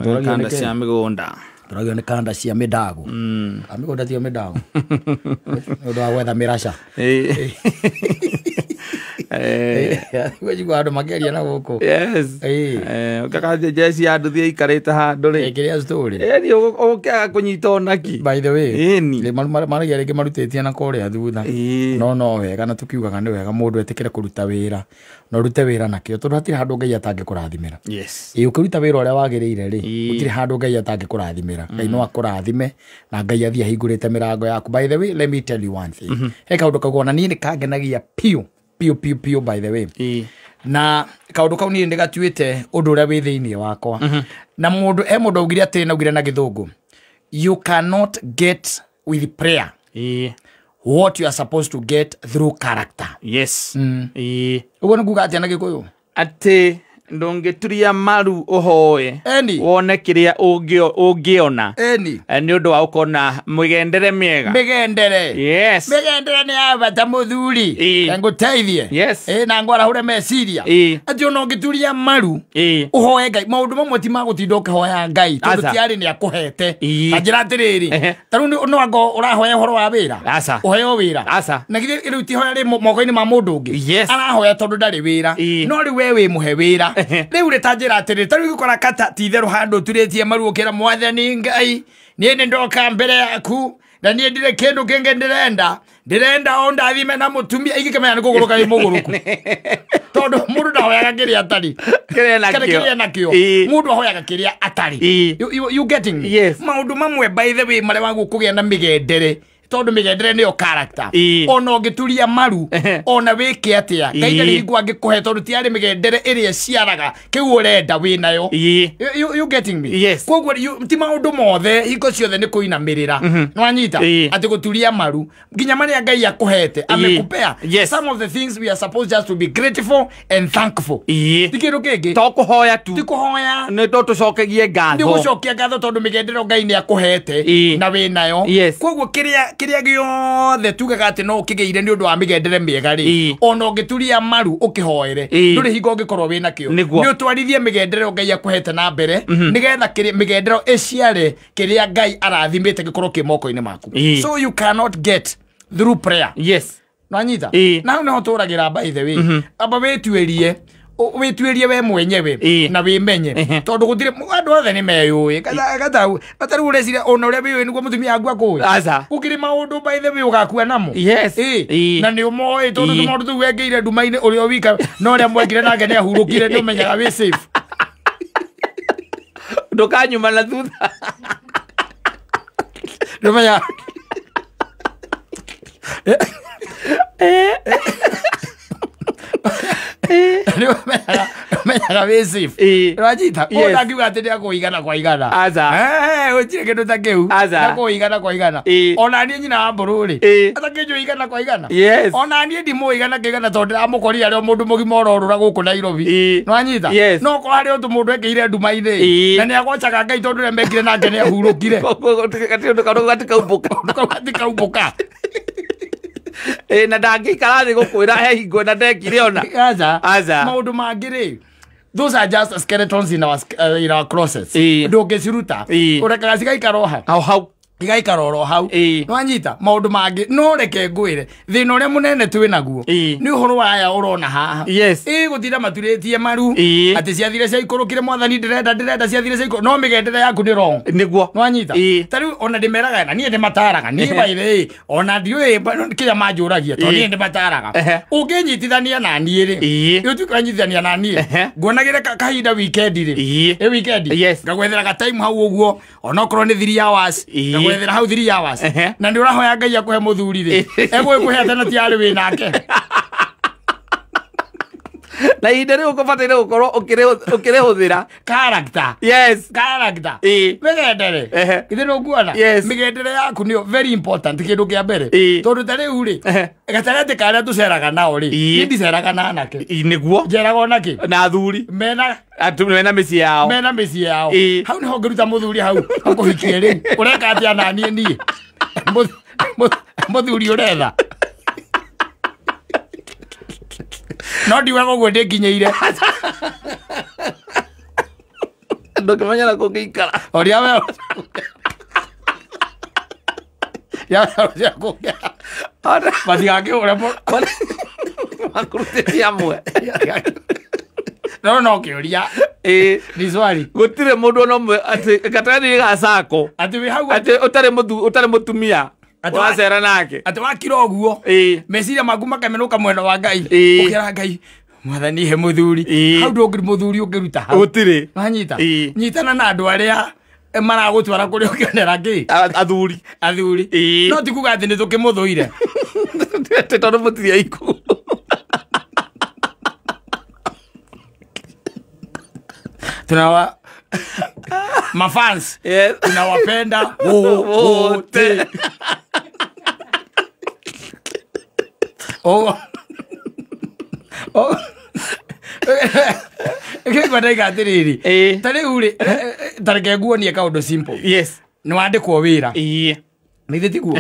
Kanda cia mĩgũnda. Tũragio nĩ kanda cia mĩdago. A mĩgũnda tiyo mĩdago. Nĩ ũndũ wa gwetha mĩraca. Gwĩcigua andũ makĩaria na gũkũ. Yes. Ũkakathiĩ jeshi ya nduthi ĩikarĩte handũ rĩ. Kĩrĩa story. Ĩni ũkĩaga kũnyita onaki. By the way. Ĩni. Maragia rĩngĩ marutĩtie na kũrĩa thutha. No no wega na tukiugaga nĩ wega mũndũ etĩkĩre kũruta wĩra. Na ũrute wĩra nakĩo tondũ hatirĩ handũ Ngai atangĩkũrathimĩra. Yes. Ĩ ũkĩruta wĩra ũrĩa wagĩrĩire rĩ, gũtirĩ handũ Ngai atangĩkũrathimĩra. Ngai no akũrathime na Ngai athiĩ ahingũrĩte mĩrango yaku. By the way, let me tell you one thing. He kaũndũ kau ona niĩ nĩ kangenagia piũ piũ piũ piũ by the way. Na kaũndũ kau niĩ nĩgatuĩte ũndũ ũrĩa wĩ thĩinĩ wakwa. Na mũndũ he mũndũ augire atĩrĩ na augire na gĩthũngũ, you cannot get with prayer what you are supposed to get through character. Yes. Ũguo nĩ kuga atĩa na gĩkũyũ? Atĩ ndũngĩturia maru ũhoe wone kĩrĩa ũngĩona nĩ ũndũ wa gũkorwo na mĩgendere mĩega. Mĩgendere. Yes. Mĩgendere nĩ ya bata mũthuri. Ngũteithie. Yes. Na ngwarahũre meciria. Atĩ ona ũngĩturia maru ũhoe Ngai, maũndũ mamwe ti ma gũtinda ũkĩhoya Ngai tondũ ti arĩ nĩ akũhete. Ta njĩra atĩrĩrĩ, ta rĩu no anga ũrahoya ũhoro wa wĩra, ũheo wĩra, na githĩ rĩu ti hoya rĩ moko-inĩ ma mũndũ ũngĩ, arahoya tondũ ndarĩ wĩra, no rĩu we wĩ mũhe wĩra. Rĩu rĩ ta njĩra atĩrĩ, ta rĩu ũgĩkora kata ti itherũ handũ ũturĩtie maru ũkĩra Mwathani Ngai, niĩ nĩ ndoka mbere yaku na niĩ ndirĩ kĩndũ kĩngĩ ndĩrenda, ndĩrenda o ndathime na mũtumia. Ingĩkĩmenya nĩ kũgũrũka wĩ mũgũrũku tondũ mũndũ ndahoyaga kĩrĩa atarĩ, kĩrĩa nakĩo mũndũ ahoyaga kĩrĩa atarĩ. You getting me? Yes. Maũndũ mamwe by the way marĩa wagũ kũgĩa na mĩgendere, tondũ mĩgendere nĩyo character. Ona ũngĩturia maru ona wĩke atĩa, Ngai ndarĩ hingo angĩkũhe tondũ ti arĩ mĩgendere ĩrĩa ĩciaraga kĩu ũrenda wĩnayo. You getting me? Yes. Koguo ti maũndũ mothe hingo ciothe nĩ kũinamĩrĩra. Nĩwanyita? Atĩ gũturia maru nginya marĩa Ngai akũhete amekupea. Some of the things we are supposed just to be grateful and thankful. Ti kĩndũ kĩngĩ. To kũhoya tu. Ti kũhoya. Nĩ to tũcokegie ngatho. Nĩ gũcokia ngatho tondũ mĩgendere Ngai nĩ akũhete na wĩnayo. Koguo kĩrĩa gĩothe tugaga atĩ no ũkĩgĩire nĩ ũndũ wa mĩgendere mĩega rĩ, ona ũngĩturia maru ũkĩhoere ndũrĩ hingo ũngĩkorwo wĩnakĩo. Nĩ ũtwarithie mĩgendere Ngai akũhete na mbere nĩgetha mĩgendere ĩciare kĩrĩa Ngai arathimĩte gĩkorwo kĩ moko-inĩ maku. So you cannot get through prayer. Yes. Nwanyita? Na hau nĩho tũragĩra by the way. Amba wĩtuĩrie wĩtuĩrie we mwenyewe na wĩmenye tondũ gũtirĩ andũ othe nĩ meyũĩ. Gata rĩu ũreciria ona ũrĩa wĩyũĩ nĩguo mũtumia waku akũĩ. Gũkĩrĩ maũndũ by the way ũgakua namo. Yes. Na nĩ ũmoĩ tondũ tũmaũndũ tũu wekĩire nduma-inĩ ũrĩa wika na ũrĩa mwekire nake nĩ ahurũkire, nĩ ũmenyaga wĩ safe. Ndũkanyuma na thutha. Nĩ ũmenyaga menyaga wĩ safe. Nĩwanyita? Ũguo ndangiuga atĩ nĩ akũigana kwa igana. Gũtirĩ kĩndũ ta kĩu. Nĩ akũigana kwa igana. Ona niĩ nyina wa mbũrũ rĩ, atakĩnjũĩ igana kwa igana. Ona niĩ ndimũĩ igana kwa igana tondũ ndĩramũkorire arĩ o mũndũ mũgima ũrorũra gũkũ Nairobi. Nĩwanyita? No okorwo harĩ ũndũ mũndũ ekĩire nduma-inĩ na nĩ agocaga Ngai tondũ ũrĩa mekire nake nĩ ahurũkire. Kaũndũ gatikaumbũka. Kaũndũ kau gatikaumbũka. Na ndangĩikara thĩ gũkwĩra he hingo na ndekire ona. Aca. Maũndũ mangĩ rĩ, those are just skeletons in our closets. Ndũngĩciruta. Ũrekaga cigaikara o hau. Hau. Igaikara oro hau. Nĩwanyita? Maũndũ mangĩ no reke ngwĩre thĩna ũrĩa mũnene twĩ naguo nĩ ũhoro wa aya ũrona haha. Gũtinda maturĩtie maru atĩ ciathire ciaikũrũkire Mwathani ndĩrenda ndĩrenda ciathire ciaikũrũkire, no mĩgendere yaku nĩ wrong. Nĩguo. Nĩwanyita? Ta rĩu ona ndĩmeraga na niĩ ndĩmataraga niĩ by the way ona ndiũĩ kĩrĩa manjũragia tondũ niĩ ndĩmataraga. Ũngĩnyitithania na niĩ rĩ, ũtuĩke wanyitithania na niĩ nguonagĩre kahinda weekend rĩ, ĩ weekend ngagwethera ga time hau ũguo onokorwo nĩ 3 hours ngagwethera hau 3 hours na nĩ ũrahoya Ngai akũhe mũthuri rĩ, egũgĩkũhe atĩ na ti arĩ wĩ nake. Na ihinda rĩu ũkũbataire gũkorwo ũkĩrĩhũthĩra. Character. Yes. Character. Mĩgendere. Githĩ nĩũkuona? Mĩgendere yaku nĩyo very important kĩndũ kĩa mbere. Tondũ ta rĩu rĩ, gatagatĩ ka arĩa tũceraga nao rĩ, niĩ ndiceraga na anake. Nĩguo. Njeraga ona kĩ? Na athuri. Mena mena mĩciĩ yao. Mena mĩciĩ yao. Hau nĩho ngĩruta mũthuri hau akũhikie rĩ, ũreka atĩa na niĩ niĩ? Mũthuri ũretha. No ndiugaga ũguo ndĩnginyĩire. Ndũngĩmenya na kũngĩikara. Oria we. Ya ya kũngĩ. Matigakĩhũre mũno. Makũrutĩtie amwe. No no kĩũria. Ĩĩ. Ni swali. Gũtirĩ mũndũ ona ũmwe atĩ gatagatĩ ga sako. Atĩ wĩ hau atĩ ũtarĩ mũtumia. Wacera nake. Atĩ wakira ũguo. Ĩĩ. Meciria maku makamenũka mwena wa Ngai. Ĩĩ. Ũkĩra Ngai mwathani he mũthuri. Ĩĩ. Hau ndũngĩ mũthuri ũngĩruta hau. Gũtirĩ. Wanyita. Ĩĩ. Nyitana na andũ arĩa maragũtwara kũrĩa ũkĩonera kĩ? Athuri. Athuri. Ĩĩ. No ti kuga atĩ nĩ tũkĩmũthũire. Atĩ tondũ mũtirĩ aiku. Tunawa mafans. Yes. Tunawapenda wote. Oh. Oh. Kĩgwa ndaiga atĩrĩrĩ. Ĩĩ. Ta rĩu rĩ, ta reke nguonie kaũndũ simple. Yes. Nĩ wandĩkwo wĩra. Ĩĩ. Nĩ ithe tiguo?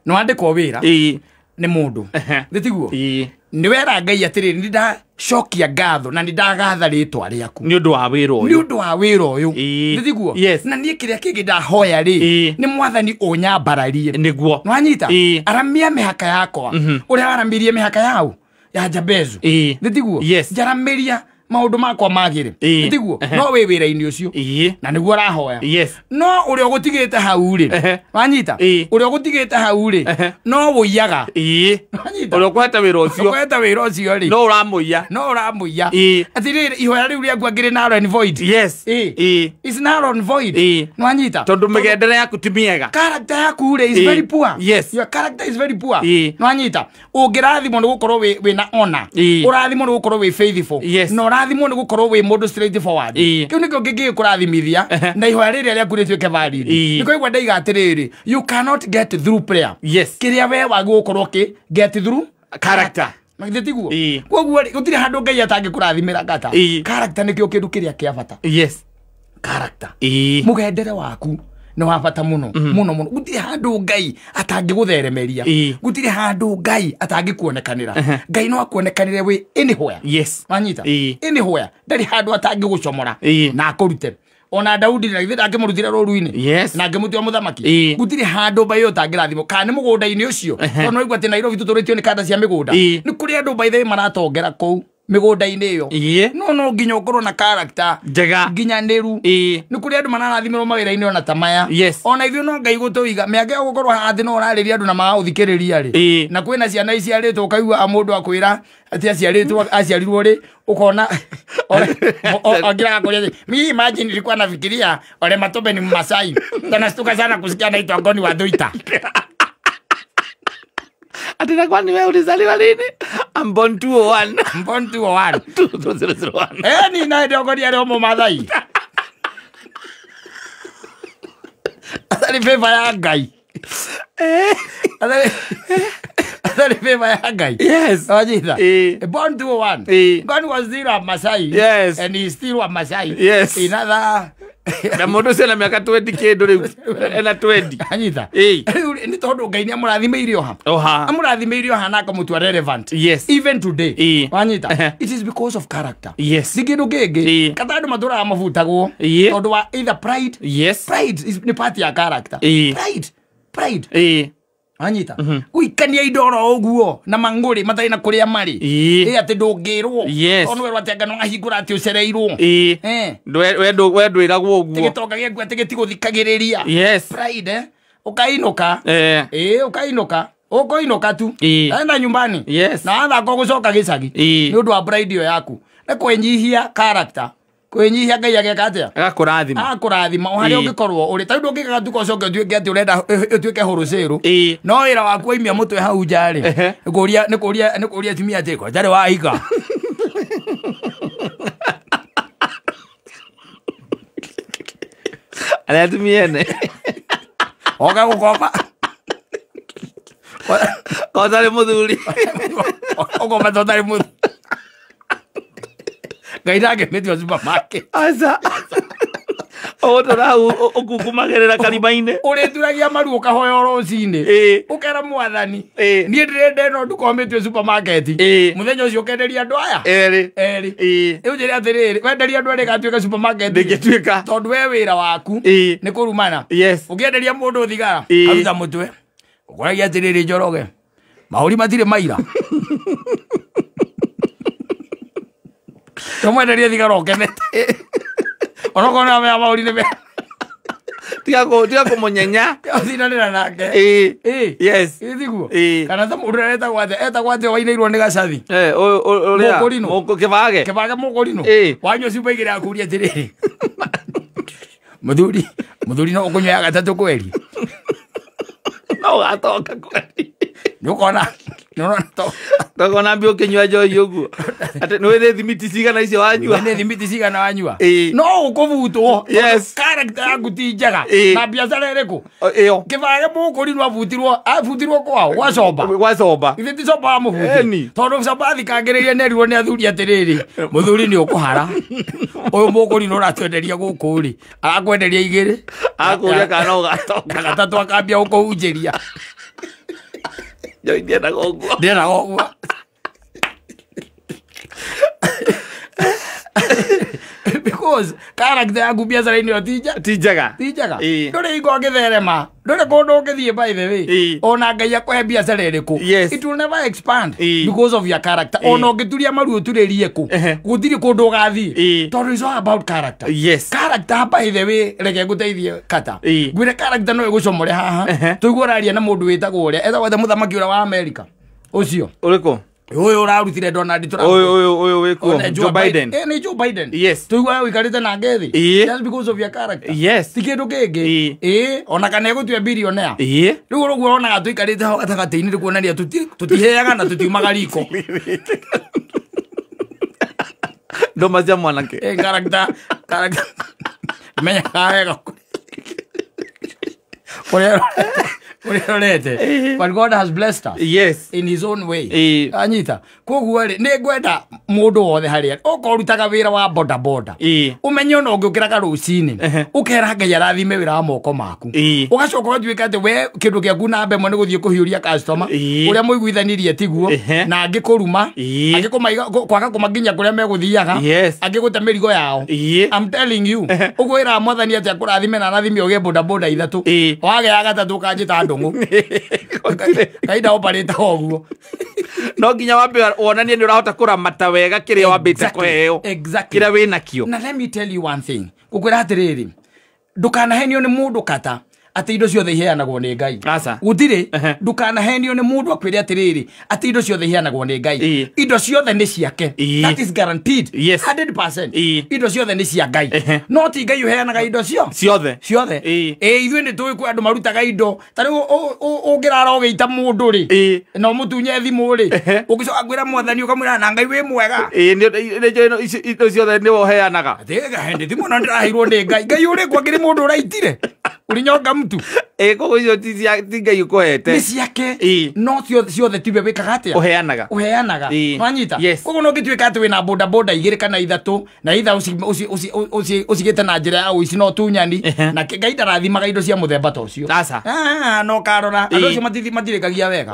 Nĩ wandĩkwo wĩra. Ĩĩ. Nĩ mũndũ. Nĩ tiguo? Ĩĩ. Nĩ wera Ngai atĩrĩrĩ, nĩ ndacokia ngatho na nĩ ndagatha rĩtwa rĩaku. Nĩ ũndũ wa wĩra ũyũ. Nĩ ũndũ wa wĩra ũyũ. Ĩĩ. Nĩ tiguo? Yes. Na niĩ kĩrĩa kĩngĩ ndahoya rĩ, Ĩĩ. nĩ mwathani ũnyambararie. Nĩguo. Nĩwanyita? Ĩĩ. Aramia mĩhaka yakwa. Ũrĩa waramirie mĩhaka yau ya Jabezu. Ĩĩ. Nĩ tiguo? Yes. Njaramĩria maũndũ makwa magĩre. Ĩĩ. Nĩ tiguo? No wĩ wĩra-inĩ ũcio. Ĩĩ. Na nĩguo ũrahoya. Yes. No ũrĩa ũgũtigĩte hau rĩ, wanyita? Ĩĩ. Ũrĩa ũgũtigĩte hau rĩ, no wũiyaga. Ĩĩ. Wanyita? Ũrĩa ũkũhete wĩra ũcio. Ũkũhete wĩra ũcio rĩ. No ũramũiya. No ũramũiya. Ĩĩ. Atĩrĩrĩ, ihoya rĩu rĩaku angĩrĩ null and void. Yes. Ĩĩ. Ĩĩ. It's null and void. Ĩĩ. Nĩwanyita? Tondũ mĩgendere yaku ti mĩega. Character yaku rĩ is Ĩĩ. very poor. Yes. Your character is very poor. Ĩĩ. Nĩwanyita? Ũngĩrathimwo nĩ gũkorwo wĩna honor. Ĩĩ. Ũrathimwo nĩ gũkorwo wĩ faithful. Yes. Na ũrathimwo nĩ gũkorwo wĩ mũndũ straight forward. Ĩĩ. Kĩu nĩkĩo kĩngĩkũrathimithia na ihoya rĩrĩa rĩaku rĩtuĩke valid. Ĩĩ. Nĩkĩo igua ndaiga atĩrĩrĩ, you cannot get through prayer. Yes. Kĩrĩa we wagĩrĩirwo gũkorwo kĩ get through Character. Na githĩ tiguo? Ĩĩ. Koguo rĩ, gũtirĩ handũ Ngai atangĩkũrathimĩra ngata. Ĩĩ. Character nĩkĩo kĩndũ kĩrĩa kĩa bata. Yes. Character. Ĩĩ. Mũgendere waku nĩ wa bata mũno mũno mũno. Gũtirĩ handũ Ngai atangĩgũtheremeria. Ĩĩ. Gũtirĩ handũ Ngai atangĩkuonekanĩra. Ngai no akuonekanĩre wĩ anywhere. Yes. Wanyita? Ĩĩ. Anywhere. Ndarĩ handũ atangĩgũcomora Ĩĩ. na akũrute. Ona Daudi na githĩ ndangĩmũrutire rũru-inĩ. Yes. Na angĩmũtua mũthamaki. Ĩĩ. Gũtirĩ handũ by ũtangĩrathimwo. Kana nĩ mũgũnda-inĩ ũcio. Tondũ no igua atĩ Nairobi tũtũrĩtio nĩ kanda cia mĩgũnda. Ĩĩ. Nĩ kũrĩ andũ by the way maratongera kũu mĩgũnda-inĩ ĩyo. Ĩĩ. No no nginya ũkorwo na character Njega. nginyanĩru. Ĩĩ. Nĩ kũrĩ andũ mararathimĩrwo mawĩra-inĩ ona ta maya. Yes. Ona ithuĩ no Ngai gũtũiga mĩaka ĩyo gũkorwo haha atĩ no ũrarĩria andũ na magagũthikĩrĩria rĩ. Ĩĩ. Na kwĩna ciana iciarĩtwo ũkaigua mũndũ akwĩra atĩ aciarĩtwo aciarirwo rĩ ũkona angĩraga kũrĩa atĩ mi imagine nilikuwa nafikiria Ole Matobe ni Mmasai. Tanastuka sana kusikia anaitwa Ngoni wa Thuita. Ati na kwani wewe ulizaliwa lini? I'm born 201. I'm born 201. 2001. Eh, ni naye ndio Ngoni arĩ o Mũmathai. Atarĩ favor ya Ngai. Atarĩ favor ya Ngai. Yes. Wanyita? Ĩĩ. Born 201. Ĩĩ. Ngoni was still a Masai. Yes. And he's still a Masai. Yes. In other Na mũndũ ũcio ena mĩaka 20 kĩndũ rĩu. Ena 20. Anyita? Ĩĩ. Rĩu nĩ tondũ Ngai nĩ amũrathimĩire oha. Oha. Amũrathimĩire oha na akamũtua relevant. Yes. Even today. Ĩĩ. Wanyita? It is because of character. Yes. Ti kĩndũ kĩngĩ. Ĩĩ. Kata andũ matũraga mabutagwo. Ĩĩ. Tondũ wa either pride. Yes. Pride is nĩ part ya character. Ĩĩ. Pride. Pride. Ĩĩ. Wanyita? Gũikania indo oro ũguo na mang'ũrĩ matarĩ na kũrĩa marĩ. Ĩĩ. Ĩ atĩ ndũngĩrwo. Yes. Tondũ werwo atĩ anga nĩwahingũra atĩ ũcereirwo. Ĩĩ. Eh. We ndwĩragwo ũguo. Gĩtonga gĩaku atĩ gĩtigũthikagĩrĩria. Yes. Pride, eh? Ũkainũka. Eh. Ĩĩ, ũkainũka. Ũkũinũka tu. Ĩĩ. Enda nyumbani. Yes. Na wathaka ũgũcoka gĩcagi. Ĩĩ. Nĩ ũndũ wa pride ĩyo yaku. Nĩ kwĩnyihia character. Kwĩnyihia Ngai ageka atĩa? Agakũrathima. Agakũrathima o harĩa Ĩĩ. ũngĩkorwo ũrĩ. Ta rĩu ndũngĩka gatuka ũcoke ũtuĩke atĩ ũrenda ũtuĩke hũrũcĩrũ. Ĩĩ. No wĩra waku waimia mũtwe hau nja rĩ. Ehe. Nĩ kũria atumia atĩ ko njarĩ wahika. Arĩa atumia ene. Oka gũkomba. Ko ũtarĩ mũthuri. Ũkomba to ũtarĩ mũthuri. Ngai ndangĩmĩtua supermarket. Aca. Ũgũtũra hau ũkungumagerera karima-inĩ. Ũrĩturagia maru ũkahoya o rũcinĩ. Ũkera mwathani. Niĩ ndĩrenda ĩno nduka ũmĩtue supermarket. Mũthenya ũcio ũkenderia andũ aya. Erĩ. Rĩu njĩre atĩrĩrĩ, wenderia andũ erĩ ĩgatuĩka supermarket. Ndĩngĩtuĩka. Tondũ we wĩra waku nĩ kũrumana. Yes. Ũngĩenderia mũndũ thigara, aruta mũtwe. Ũkoragia atĩrĩrĩ Njoroge. Mahũri matirĩ maira. Tũmwenderie thigara ũkenete. Onokorwo nĩ amenya mahũri nĩ mega. Tiga kũmũnyenya. Ũtindanĩra nake. Yes. Ĩ tiguo? Kana ta mũndũ ũrĩa etagwo atĩa? Etagwo atĩa wainĩirwo nĩ gacathi? Ũrĩa. Mũkũrinũ. Kĩbage. Kĩbage mũkũrinũ. Wanyua cuba igĩrĩ akũria atĩrĩrĩ. Mũthuri, mũthuri no ũkũnyua ya gatatũ kweri. No ũgatoka kweri. Nĩ ũkona. Ndũkona mbia ũkĩnyua njohi ũguo. Atĩ nĩ wĩrĩ thimiti cigana icio wanyua. Nĩ thimiti cigana wanyua. No ũkũbutwo. Yes. Character yaku ti njega. Na biacara ĩrĩkũ? Ĩyo. Kĩbage mũkũrinũ abutirwo kwao gwa Comba. Gwa Comba. Ithe ti Comba wamũbuti. Tondũ Comba athikangĩrĩria nĩerirwo nĩ athuri atĩrĩrĩ, mũthuri nĩ ũkũhara. Ũyũ mũkũrinũ ũratwenderia gũkũ rĩ, arakwenderia igĩrĩ. Akũria kana no ũgatoka. Na gatatũ akambia gũkũhunjĩria. Njohi ndĩendaga ũguo. Ndĩendaga ũguo. Because character yaku biacara-inĩ ĩyo ti njega. Ti njega. Ndũrĩ hingo ũngĩtherema. Ndũrĩ kũndũ ũngĩthiĩ by the way. Ona Ngai akũhe biacara ĩrĩkũ. It will never expand because of your character. Ona ũngĩturia maru ũturĩrie kũ. Gũtirĩ kũndũ ũgathiĩ. Tondũ it's all about character. Yes. Character by the way reke ngũteithie kata. Ngwĩre character no ĩgũcomore haha. Tũigue ũraria na mũndũ wĩtagwo ũrĩa. Etagwo atĩa mũthamaki ũrĩa wa America. Ũcio. Ũrĩkũ? Ũyũ ũrarutire Donald Trump. Ũyũ wĩkuo? Joe Biden. Nĩ Joe Biden. Yes. Tũigua ũikarĩte na ngethi. Just because of your character. Yes. Ti kĩndũ kĩngĩ. Ona kana ĩgũtue billionaire. Rĩu ũguo ũronaga tũikarĩte ho gatagatĩ-inĩ nĩ kuonania tũtiheaga na tũtiumaga riko. Ndoma cia mwanake. Character. Character. Menyaga wega. Kũrĩa But God has blessed us. Yes. In his own way. Anyita. Koguo rĩ nĩ ngwenda mũndũ wothe harĩa okorwo ũrutaga wĩra wa boda boda. Ũmenye ona ũngĩũkĩraga rũcinĩ. Ũkera Ngai arathime wĩra wa moko maku. Ũgacoka ũgatuĩka atĩ we kĩndũ gĩaku namba ĩmwe nĩ gũthiĩ kũhiũria customer. Ũrĩa mũiguithanirie tiguo na angĩ kũruma, angĩ kũmaiga kwaga kũmakinya kũrĩa megũthiaga, angĩ gũte mĩrigo yao. I'm telling you. Ũguo wĩra wa mwathani atĩ akũrathime na arathime ũgĩe boda boda ithatũ. Wagĩa gatatũ ũkanjĩta ndũng'ũ. Kaida operate ũguo. No nginya wambe wonanie nĩ ũrahota kũramata wega kĩrĩa wambĩte kũheo. Exactly. Kĩrĩa wĩnakĩo. Na let me tell you one thing. Ngũkwĩra atĩrĩrĩ, ndũkanahenio nĩ mũndũ kata atĩ indo ciothe iheanagwo nĩ Ngai. Gũtirĩ. Ndũkanahenio nĩ mũndũ akwĩre atĩrĩrĩ atĩ indo ciothe iheanagwo nĩ Ngai. Indo ciothe nĩ ciake. That is guaranteed. 100%. Indo ciothe nĩ cia Ngai. No ti Ngai ũheanaga indo ciothe. Ciothe. Ithuĩ nĩ tũĩ kwĩ andũ marutaga indo. Ta rĩu ũngĩrara ũgĩita mũndũ rĩ, na ũmũtunye thimũ rĩ, ũngĩcoka kwĩra mwathani ũkamwĩra na Ngai wĩ mwega. Indo ciothe nĩwe ũheanaga. Atĩ thimũ no ndĩraheirwo nĩ Ngai. Ngai ũrĩkũ akĩrĩ mũndũ ũraitire? Ulinyonga mtu. Koguo icio ti Ngai ũkũhete. Nĩ ciake. No ciothe tiwe wĩkaga atĩa? Ũheanaga. Ũheanaga. Nwanyita? Koguo no ũngĩtuĩka atĩ wĩna boda boda igĩrĩ kana ithatũ na itha ũcigĩte na njĩra ya ũici na ũtunyani na Ngai ndarathimaga indo cia mũthemba ta ũcio. No ũkarora andũ acio matirĩkagia wega.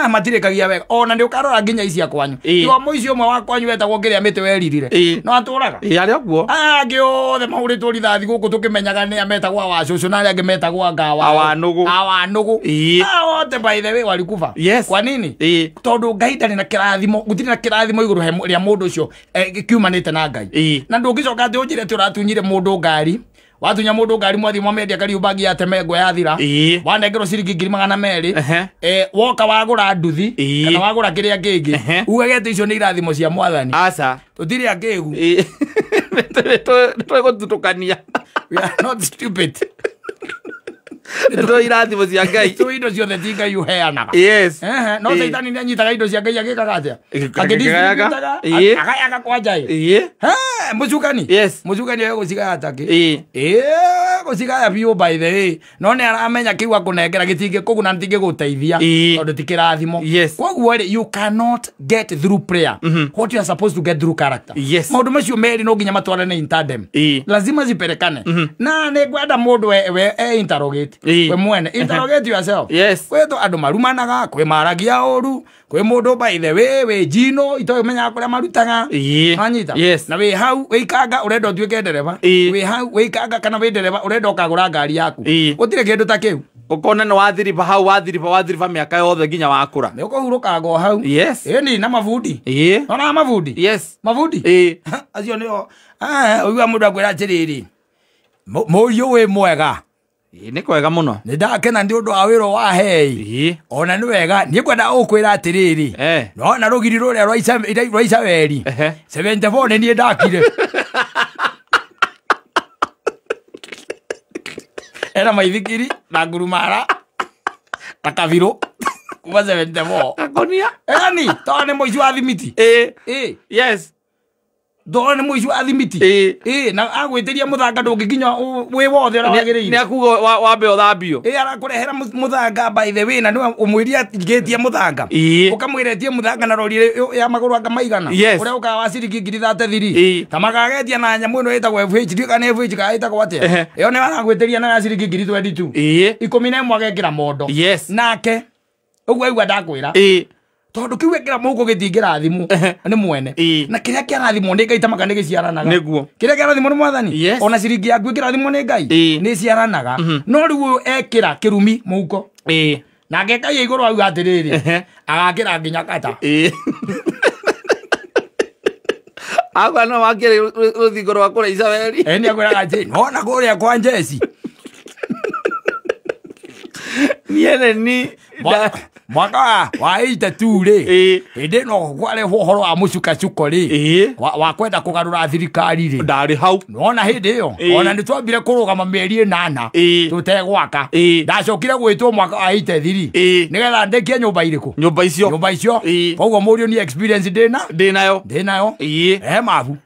Matirĩkagia wega. Ona nĩ ũkarora nginya icia kwanyu. Tiga mũici ũmwe wa kwanyu wetagwo kĩrĩa mĩtĩ weririre. No atũraga. Arĩ ũguo. Angĩ othe mahũrĩtwo rithathi gũkũ tũkĩmenyaga nĩa metagwo awacũcũ na arĩa angĩ metagwo anga awanũgũ. Awanũgũ. Wote by the way walikufa. Yes. Kwa nini? Tondũ Ngai ndarĩ na kĩrathimo, gũtirĩ na kĩrathimo igũrũ rĩa mũndũ ũcio kiumanĩte na Ngai. Na ndũngĩcoka atĩ ũnjĩre atĩ ũratunyire mũndũ ngari. Watunya mũndũ ngari mwathi mwamendia Kariubangi yatemengwo yathira. Wanengerwo ciringi 200,000. Woka wagũra nduthi kana wagũra kĩrĩa kĩngĩ. Ugage atĩ icio nĩ irathimo cia mwathani. Aca. Tũtirĩ akĩgu. Nĩtũgũthutũkania. We are not stupid. Nĩtũĩ irathimo cia Ngai. Tũĩ indo ciothe ti Ngai ũheanaga. Yes. No Caitani nĩanyitaga indo cia Ngai agĩkaga atĩa? Akĩdistributaga, agayaga kwanja ĩ. Mũcukani. Yes. Mũcukani egũcigaya takĩ. Egũcigaya biũ by the way. No nĩ aramenya kĩu akũnengera gĩtingĩkũguna gĩtingĩgũteithia tondũ ti kĩrathimo. Koguo rĩ, you cannot get through prayer what you are supposed to get through character. Maũndũ macio merĩ no nginya matwarane in tandem. Lazima ziperekane. Na nĩ ngwenda mũndũ we interrogate. We mwene interrogate yourself. Kwĩ andũ marumanaga, kwĩ maragia ũru, kwĩ mũndũ by the way wĩ njino itoĩ menyaga kũrĩa marutaga. Wanyita? Na wĩ hau wĩikanga ũrenda ũtuĩke ndereba. Wĩ hau wĩikanga kana wĩ ndereba ũrenda ũkagũra ngari yaku. Gũtirĩ kĩndũ ta kĩu. Ũkona nĩ wathiriba hau wathiriba mĩaka yothe nginya wakũra. Nĩ ũkũhurũkanga o hau. Ĩni na mabundi. Ona mabundi. Mabundi. Acio nĩo. Ũigua mũndũ akwĩra atĩrĩrĩ, mũriũ wĩ mwega. Nĩ kwega mũno. Nĩ ndakena nĩ ũndũ wa wĩra wahei. Ona nĩ wega niĩ ngwenda gũkwĩra atĩrĩrĩ, nona rũgiri rũrĩa rwa Icaweri 74 nĩ niĩ ndakire. Era maithikiri na ngurumara na kabirũ kuma 74. Gakonia. Eni tondũ nĩ mũici wa thimiti. Tondũ nĩ mũici wa thimiti. Na agwĩtĩria mũthanga ndũngĩkinya wĩ wothe ũrĩa wagĩrĩire. Nĩ akuga wambe ũthambio. Arakũrehera mũthanga by the way na nĩwe ũmwĩrie ngĩtie mũthanga. Ũkamwĩra etie mũthanga na rori ya magũrũ anga maigana. Ũrĩa ũkaga wa ciringi ngiri 33. Ta magagetia na nyamũ ĩno ĩtagwo FH, ndiũĩ kana FH kana ĩtagwo atĩa. Ĩyo nĩyo aragwĩtĩria nayo ya ciringi ngiri 22. 11 agekĩra mondo. Nake ũguo aigua ndakwĩra. Tondũ kĩu ekĩra mũhuko gĩtingĩrathimwo nĩ mwene. Na kĩrĩa kĩarathimwo nĩ Ngai ta maka nĩ gĩciaranaga. Nĩguo. Kĩrĩa kĩarathimwo nĩ Mwathani. Ona ciringi yaku ĩkĩrathimwo nĩ Ngai nĩ ciaranaga. No rĩu ũyũ ekĩra kĩrumi mũhuko. Nake Ngai igũrũ auga atĩrĩrĩ, agakĩra nginya kata. Agwa no wakĩrĩ rũthingo rwa kũrĩa Icaweri. Nĩ akwĩraga atĩ nona kũrĩa kwa Njeci. Niĩ nĩ Mwaka wa 82 rĩ, hĩndĩ ĩno kwarehwo ũhoro wa mũcukacuko rĩ, wa kwenda kũgarũra thirikari rĩ, ndarĩ hau. Nona hĩndĩ ĩyo ona nĩ twambire kũrũgama mĩeri 8 tũtegwaka. Ndacokire gwĩtwo mwaka wa 83 nĩgetha ndĩkie nyũmba irĩkũ? Nyũmba icio. Nyũmba icio. Koguo mũriũ ni experience ndĩna? Ndĩnayo. Ndĩnayo. Mabu.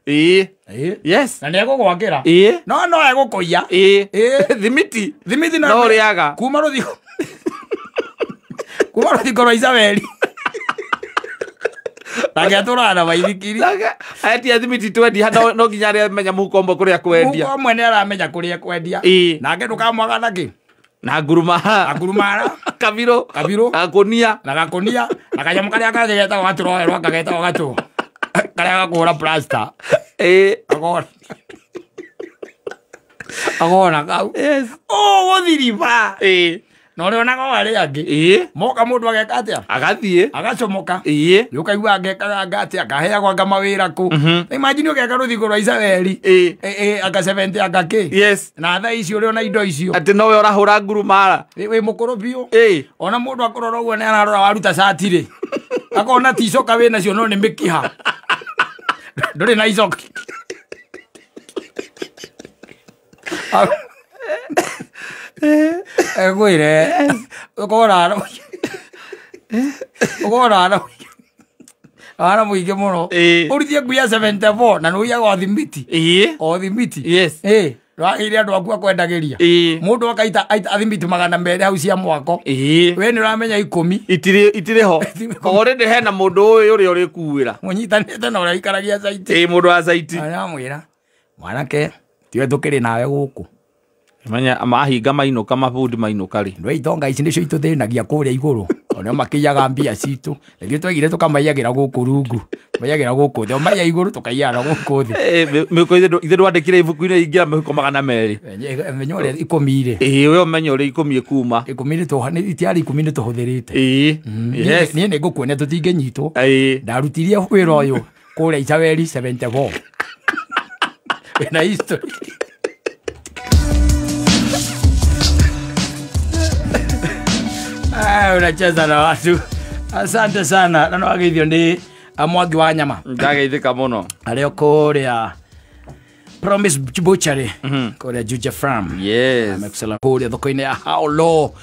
Na nĩ egũgwakĩra. No no egũkũiya. Thimiti. Thimiti no ũrĩaga. Kuma rũthingo. Kuma rũthingo rwa Icaweri. Nake atũraga na maithikiri. Etia thimiti twendia no nginya arĩa menya mũhuko ũmwe kũrĩa kwendia. Mũhuko ũmwe nĩ aramenya kũrĩa kwendia. Nake ndũkamwaga na kĩ? Na ngurumara. Na ngurumara. Kabirũ. Kabirũ. Gakonia. Na gakonia. Na kanyamũ karĩa kangĩ getagwo gatũroerwo anga getagwo gatũ. Karĩa gakũhũra plaster. Agona kau. Ũgũthiriba. Na ũrĩa onaga arĩa angĩ. Moka mũndũ ageka atĩa? Agathiĩ. Agacomoka. Nĩ ũkaigua angekaga anga atĩa, akaheagwo anga mawĩra kũ. Imagine ũgeka rũthingo rwa Icaweri. Anga 70 anga kĩ. Na thaa ici ũrĩ ona indo icio. Atĩ nowe ũrahũra ngurumara. Wĩ mũkũrũ biũ. Ona mũndũ akũrora ũguo nĩ ararora waruta cati rĩ. Akona ti icoka wĩ nacio no nĩ mĩkiha. Ndũrĩ na icoka. Egwire ũkora ara mũingĩ mũno. Ũrithie ngui ya 74 na nĩũiyaga o thimiti. O thimiti. Ndwagĩrĩire andũ aku akwendagĩria. Mũndũ akaita thimiti 200 hau cia mwako. We nĩ ũramenya 10. Itirĩ ho. Already hena mũndũ ũyũ ũrĩa ũrĩkuĩra. Mũnyitanĩte na ũrĩa ũikaragia caiti. Mũndũ wa caiti. Aramwĩra mwanake tiwe tũkĩrĩ nawe gũkũ. Menya mahinga mainũka mabundi mainũka rĩ. Nĩ itonga ici nĩcio itũthĩnagia kũrĩa igũrũ. Ona makĩiyaga mbia citũ. Rĩngĩ twagire tũkamaiyagĩra gũkũ rungu. Maiyagĩra gũkũ thĩ. O maiya igũrũ tũkaiyara gũkũ thĩ. Mĩhuko ithe ndwandĩkire ibuku-inĩ ingĩra mĩhuko 200. Menya ũrĩa 10 rĩ. We ũmenye ũrĩa 10 ĩkuma. 10 itiarĩ 10 nĩ tũhũthĩrĩte. Niĩ nĩ ngũkuonia tũtingĩnyitwo. Ndarutirie wĩra ũyũ kũrĩa Icaweri 74. Wĩna history. Unacheza na watu. Asante sana. Na no agithio ni Mwangi wa Nyama. Ndageithĩka mũno. Arĩa kũrĩa Promise Butchery. Kũrĩa Juja Farm. Yes. Amexcellent kũrĩa thoko-inĩ ya Haolo.